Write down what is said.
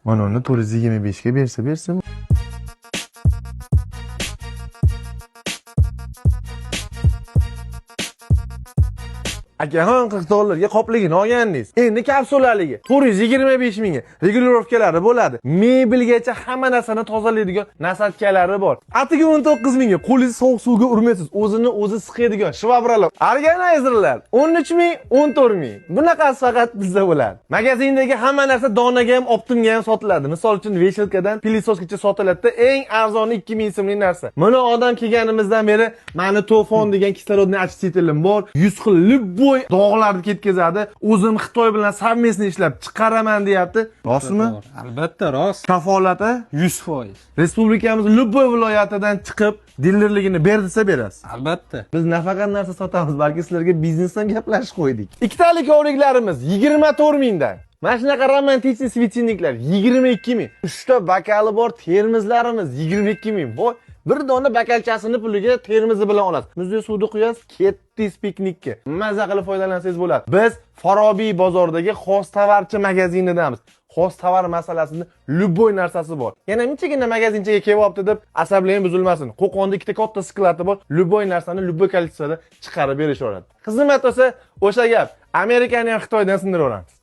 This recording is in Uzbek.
Mana uni 425 ga bersa bersin. Akaxon, 40 dollarga qopligini olgandingiz. Endi kapsulaligi 425 mingga. Регулировка lari bo'ladi. Mebelgacha hamma narsani tozalaydigan насадка lari bor. Atigi 19 mingga, qo'lingizni sovuq suvga urmaysiz. O'zini o'zi siqadigan shvabralar. Organizerlar 13 ming, 14 ming. Bunaqasi faqat bizda bo'ladi. Magazindagi hamma narsa donaga ham, оптом ga ham sotiladi. Misol uchun, вешалка dan пылесос gacha sotiladi. Eng arzoni 2000 so'mlik narsa. Mana odam kelganimizdan beri mani To'fon degan кислородный очиститель im bor. 100 xil любой dog'larni ketkazadi. O'zim Xitoy bilan совместно ishlab chiqaraman deyapti. Rostmi? Albatta rost. Kafolati? 100%. Respublikamiz любой viloyatidan chiqib dilerligini ber desa berasiz. Albatta. Biz nafaqat narsa sotamiz, balki sizlarga biznesdan gaplashib qo'ydik. Ikkitalik kovriklarimiz 24 mingdan. Mana shunaqa романтичный светильник lar 22 ming. Uchta bokali bor termizlarimiz 22 ming. Voy, bir dona bokalchasini puliga termizi bilan olasiz. Muzday suvni quyasiz, ketdingiz piknikka. Maza qilib foydalansangiz bo'ladi. Biz Farobiy bozoridagi xos tovarchi magazinidamiz. Xos tovar masalasida любой narsasi bor. Yana munchagina magazinchaga kelyapti deb asablar ham buzilmasin. Qo'qonda ikkita katta склад i bor. Любой narsani любой количество da chiqarib berishaveradi. Xizmat bo'lsa, o'sha gap. Amerikani ham Xitoydan sindiraveramiz.